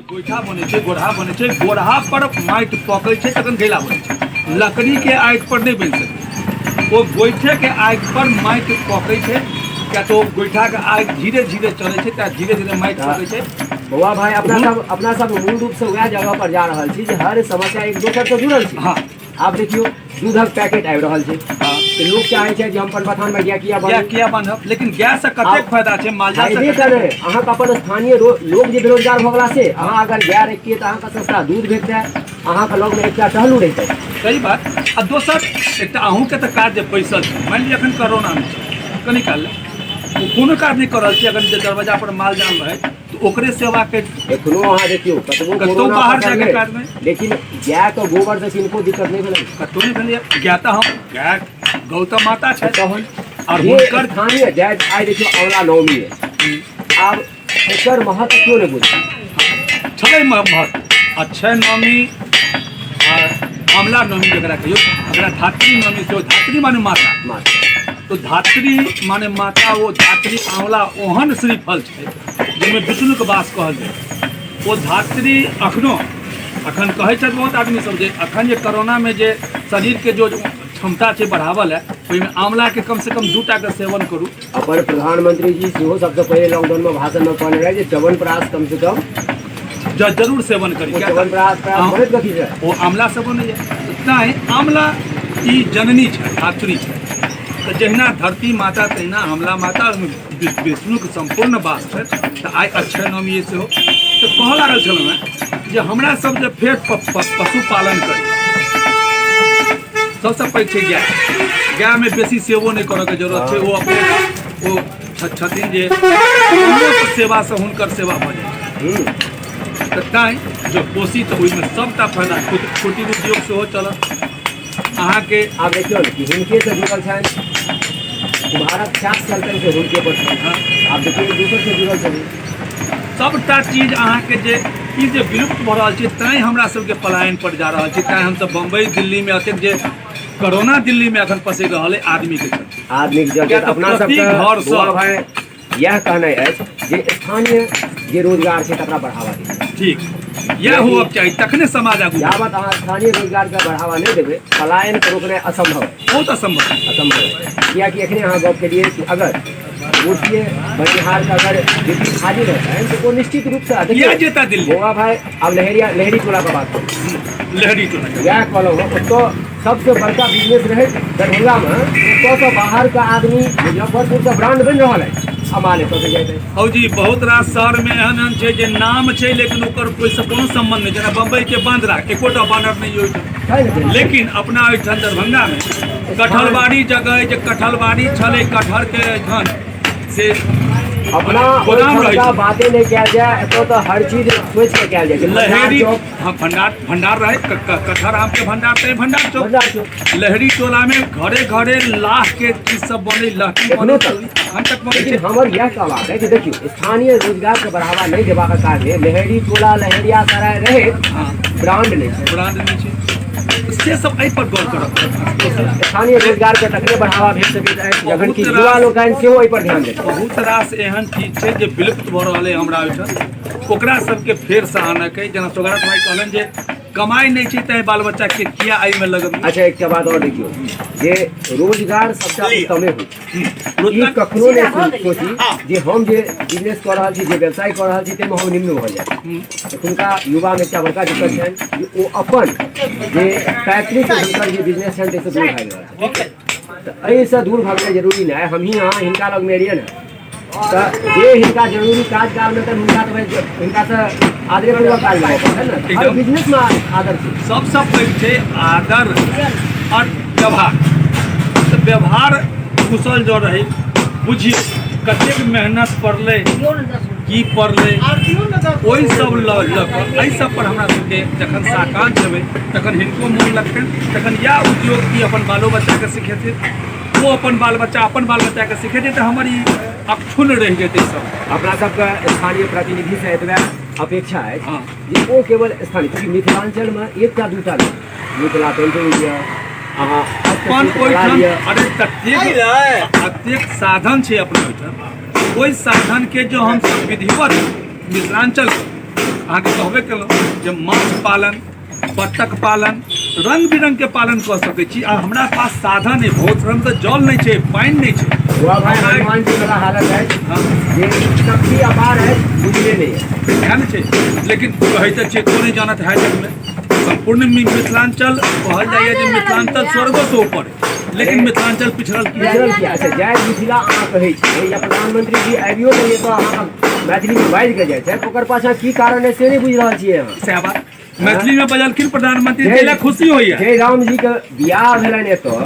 गोइठा बनै छै, गोरहा बनै छै। गोरहा पर माटि पकै छै तखन घैला बनै छै। लकड़ीके आगि पर नहि बनि सकै छै। ओ गोइठेके आगि पर माटि पकै छै, किया तऽ ओ गोइठाके आगि धीरे धीरे चलै छै, तऽ धीरे धीरे माटि पकै छै। बौआ भाई, अपना सब मूल रूप से वएह जगह पर जा रहल छी जे हर समस्या एक दोसर से जुड़ल छै। आब देखियौ, दूधक पैकेट आबि रहल छै। तऽ लोक चाहै छै जे हम अपन बथान मे गाय किया गाय बान्ही? किया बान्हब? लेकिन गाय से कतेक फायदा छै? माल जाल से? फायदे तऽ नहि, अहाँके अपन स्थानीय लोक जे बेरोजगार भऽ गेला से अहाँ अगर गाय रखियै तऽ अहाँके सस्ता दूध भेटतै, अहाँके लगमे एकटा टहलू रहितै। सही बात। आ दोसर एकटा अहूँके तऽ काज जे बैसल छै, मानि लिअ एखन कोरोनामे छै, कनि काल लए ओ कोनो काज नहि कऽ रहल छै। अगर जे दरवाजा पर माल जाल रहै तऽ ओकरे सेवा के एखनो अहाँ देखियौ, कतबो कतौ कोरोना बाहर जायके पसरलै, काज नहि। लेकिन गायके गोबर से किनको दिक्कत नहि भेलै। कतौ नहि भेलैए। गाय तऽ हम गाय गौ तऽ माता छै। तहन आओर जे हुनकर स्थानीय जाय, आइ देखियौ आंवला नवमी अछि, आब एकर महत्व क्यों नहि बुझै छलै महत्व। अक्षय नवमी आ आमला नवमी जकरा कहियौ, एकरा धात्री नवमी सेहो। धात्री माने माता। माता। तो धात्री माने माता। ओ धात्री आंवला ओहन श्रीफल छै जाहिमे विष्णुके वास कहल जाइ छै। ओ धात्री अखनो अखन कहै छथि बहुत आदमी सब जे अखन जे कोरोनामे जे शरीरके जो क्षमता छै बढ़ावल है, ओहिमे आंवलाके कमसँ कम 2 टाके सेवन करू। अपन प्रधानमंत्री जी सेहो सबसँ पहिले लॉकडाउन में भाषण में कहने रहे जे च्यवनप्राश कम से कम जरूर सेवन करी। ओ च्यवनप्राश प्राश बनैत कथी छै? ओ आंवला से बनैए। तैँ आंवला ई जननी छै, धात्री छै। तऽ जहिना धरती माता तहिना आंवला माता, ओहिमे विष्णुके सम्पूर्ण वास छै। तऽ आइ अक्षय नवमी सेहो तऽ कहऽ लागल छलहुँ हेँ जे हमरा सब जे फेर पशुपालन करी। सबसँ पैघ छै गाय। गायमे बेसी सेवो नहि करऽके जरूरत छै। ओ अपने ओ छथिन जे सेवासँ हुनकर सेवा भऽ जाइ छै। तऽ तैँ जँ पोसी तऽ ओहिमे सभटा फायदा, कुटीर उद्योग सेहो चलत अहाँके। आब देखियौ ने कि हुनकेसँ जुड़ल छनि, कुम्हारक छाप चलतनि से हुनके पर छनि। आब देखियौ, एक दोसरसँ जुड़ल छथिन। सभटा चीज अहाँके जे ई जे विलुप्त भऽ रहल छै, तैँ हमरा सबके पलायन पर जा रहल छै। तैँ हमसभ बम्बई दिल्लीमे एतेक जे कोरोना दिल्लीमे एखन पसरि रहल अइ आदमीके चलते। आदमीके चलते। किया तऽ अपना प्रति सबके घरसँ बौआ भाई, इएह कहनाइ अछि जे स्थानीय जे रोजगार छै तकरा बढ़ावा दियौ। ठीक, इएह होबक चाही, तखने समाज आगू बढ़त। यावत अहाँ स्थानीय रोजगारके बढ़ावा नहि देबै, पलायनके रोकनाइ असम्भव अछि। बहुत असम्भव। असम्भव अछि, कियाकि एखने अहाँ गप केलियै कि अगर मूर्तिए बनिहारके अगर ड्यूटी खाली रहतनि तऽ ओ निश्चित रूपसँ किया देखियौ जेता दिल्ली? बौआ भाई, आब लहेरिया लहेरी टोलाके बात करू। लहरी टोला। इएह कहलहुँ हँ, ओतऽ सबसँ बड़का बिजनेस रहै दरभंगामे। ओतऽसँ बाहरके आदमी मुजफ्फरपुरसँ ब्रांड बनि रहल अछि आ माल एतऽसँ जाइत अछि। हौ जी, बहुत रास शहरमे एहन एहन छै जे नाम छै लेकिन ओकर ओहिसँ कोनो सम्बन्ध नहि। जेना बम्बईके बांद्रा, एकोटा बानर नहि ओहिठाम। छै ने? लेकिन अपना ओहिठाम दरभंगामे कटहलबाड़ी जगह अइ जे कटहलबाड़ी छलै, कटहरके एहिठाम से अपना गोदाम रहै ओहिठामका छै। बाते नहि कयल जाय, एतऽ तऽ हर चीज सोचि कऽ कयल जाइ छै। भंडार लहेरी चौक। हाँ, भंडार, भंडार रहै। कटहर आमके भंडार तैं भंडार चौक। भंडार चौक। लहरी टोलामे घरे घरे लाह के चीज सब बनै, लहठी एखनो बनै। तक। एखन तक बनै लेकिन छै। हमर इएह कहबाक है कि देखियौ, स्थानीय रोजगारके बढ़ावा नहि देबाक कारणे लहेरी टोला लहेरिया सराय रहै ब्रांड नहि छै। ब्रांड नहि छै, से सब एहि पर गौर करऽ पड़त। स्थानीय रोजगारके तखने बढ़ावा भेट सकैत अछि जखन कि बहुत युवा रास लोकनि सेहो एहि पर ध्यान देतै। बहुत रास एहन चीज छै जे विलुप्त भऽ रहल अइ हमरा ओहिठाम, ओकरा सबके फेरसँ आनऽके अइ। जेना सौगात भाई कहलनि जे कमाइ नहि छै तैँ बाल बच्चाके किया एहिमे लगबियौ। अच्छा, एकटा बात आओर देखियौ जे रोजगार सबटा उत्तमे होइ छै। ई रोजगार कखनो नहि सोची जे हम जे बिजनेस कऽ रहल छी, जे व्यवसाय कऽ रहल छी, ताहिमे हम निम्न भऽ जायब। एखुनका युवामे एकटा बड़का दिक्कत छनि जे ओ अपन जे पैतृक हुनकर जे बिजनेस छनि ताहिसँ दूर भागि रहल छथि। तऽ एहिसँ दूर भागनाइ जरूरी नहि। हमही अहाँ हिनका लगमे एलियै ने, तऽ जे हिनका जरूरी काज कालमे तऽ हुनका तऽ भाइ हिनकासँ आदरेपूर्वक काज लेबऽ पड़तै ने। हर एकदम। बिजनेसमे आदर छै। सबसँ पैघ छै आदर आओर व्यवहार। तऽ व्यवहार कुशल जँ रहै, बुझियौ कतेक मेहनत पड़लै, की पड़लै, ओहि सब लऽ लऽ कऽ एहि सब पर हमरा सबके जखन साकांक्ष हेबै तखन हिनको मोन लगतनि। तखन इएह उद्योग ई अपन बालो बच्चाके सिखेथिन, ओ अपन बाल बच्चा अपन बाल बच्चाके सिखेतै, तऽ हमर ई अक्षुण्ण रहि जेतै सब। अपना सबके स्थानीय प्रतिनिधिसँ एतबे अपेक्षा अछि जे ओ केवल स्थानीय, चूँकि मिथिलाञ्चलमे एकटा दूटा नहि, मिथिला पेंटिंग लिअ अहाँ, अपन हस्तशिल्प कला ओहिठाम लिअ। अरे ततेक अतेक साधन छै अपना ओहिठाम, ओहि साधनके जो हमसब विधिवत मिथिलाञ्चल अहाँके कहबे केलहुँ जे माछ पालन, बत्तख पालन, रङ्ग बिरङ्गके पालन कऽ सकै छी। आ हमरा पास साधन अइ, बहुत रङ्ग तऽ जल नहि छै, पानि नहि छै। वाह भाई, हनुमान जी वाला हालत है जे शक्ति अपार है, बुझले नहीं है। एहन छै, लेकिन कहै तऽ छियै को नहि जानत है जगमे। सम्पूर्ण मिथिलांचल कहल जाइए जे मिथिलांचल स्वर्गोसँ ऊपर है, लेकिन मिथिलांचल पिछड़ल की पिछड़ल किया? अच्छा, जय मिथिला अहाँ कहै छियै या प्रधानमंत्री जी आबियो गेलियै तऽ अहाँ मैथिलीमे बाजि कऽ जाइ छथि, ओकर पाछाँ की कारण है से नहि बुझि रहल छियै अहाँ। सएह बात, मैथिलीमे बजलखिन प्रधानमंत्री ताहि लए खुशी होइए। जय राम जी के बियाह भेलनि एतऽ,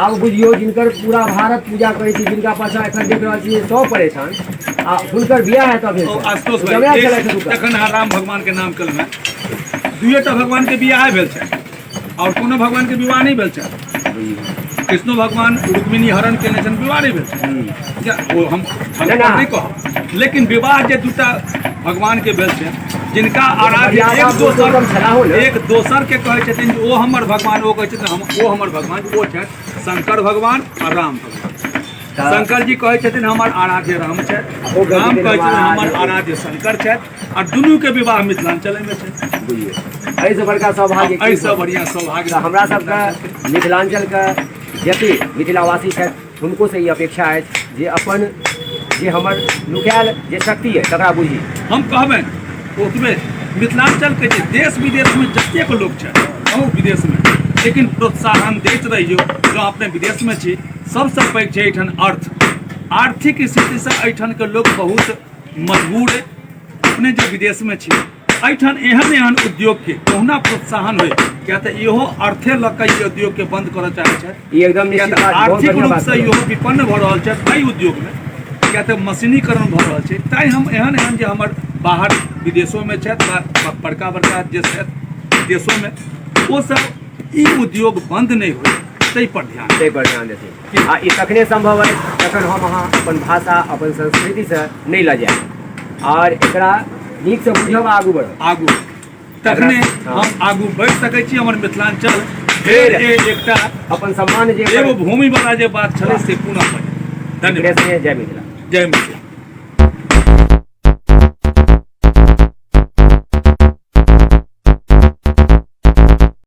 आब बुझियौ जिनकर पूरा भारत पूजा करै छै, जिनका पाछाँ एखन देख रहल छियै सब परेशान, आ हुनकर बियाह एतऽ भेल ओ आशुतोष भाई, जमाए छलथि एतुका। तखन अहाँ राम भगवान के नाम केलहुँ हेँ, दुइएटा भगवान के बियाह भेल छै और कोनो भगवान के विवाह नहि भेल छै। कृष्णो भगवान रुक्मिणी हरण केने छनि, विवाह नहि भेल छै। या, ओ हम नहि, नहि। नहि कहब, लेकिन विवाह जे दूटा भगवान के भेल छै जिनका आराध्य मर्यादा एक दोसर पुरुषोत्तम छलाहो ने। एक दोसर के कहै छथिन जे ओ हमर भगवान, ओ कहै छथिन हम ओ हमर भगवान, ओ छथि शंकर भगवान आ राम भगवान। तऽ शंकर जी कहै छथिन हमर आराध्य राम छथि, ओ कहै राम छथिन कहै छथिन हमर हमर आराध्य आराध्य शंकर छथि, आ दुनू के विवाह मिथिलांचले मे छै। बुझियौ, एहिसँ बड़का सौभाग्य की एहिसँ बढ़िआँ सौभाग्य तऽ हमरा सबके मिथिलांचलके जते मिथिलावासी छथि हुनकोसँ ई अपेक्षा अछि जे अपन जे हमर नुकायल जे शक्ति अइ तकरा बुझी। हम कहबनि ओतबे मिथिलांचलके जे देश विदेशमे जतेक लोक छथि, कहू विदेशमे, लेकिन प्रोत्साहन दैत रहियौ। जँ अपने विदेशमे छी, सबसँ पैघ छै एहिठाम अर्थ, आर्थिक स्थितिसँ एहिठामके लोक बहुत मजबूर अइ। अपने जे विदेशमे छी, एहिठाम एहन एहन उद्योगके कहुना प्रोत्साहन होइ, किया तऽ इहो अर्थे लऽ कऽ ई उद्योगके बंद करऽ चाहै छथि। ई एकदम किया निश्चित तऽ बात, बहुत आर्थिक बढ़िआँ बात रूपसँ कहलहुँ। इहो विपन्न भऽ रहल छथि एहि उद्योगमे, किया तऽ मशीनीकरण भऽ रहल छै। तैँ हम एहन एहन जे हमर बाहर विदेशोमे छथि, बड़का बड़का जे छथि विदेशोमे, ओसभ ई उद्योग बंद नहि होइ ताहि पर ध्यान ताहि पर ध्यान देथिन। आ ई तखने सम्भव अछि जखन हम अहाँ अपन भाषा अपन संस्कृतिसँ नहि लऽ जायब आओर एकरा नीकसँ बुझब आ आगू बढ़ब। आगू तखने हँ। हम आगू बढ़ि सकै छी। हमर मिथिलांचल फेर एकटा अपन सम्मान जे देवभूमि वाला जे बात छलै से पुनः बने। धन्यवाद। जय मिथिला। जय मिथिला।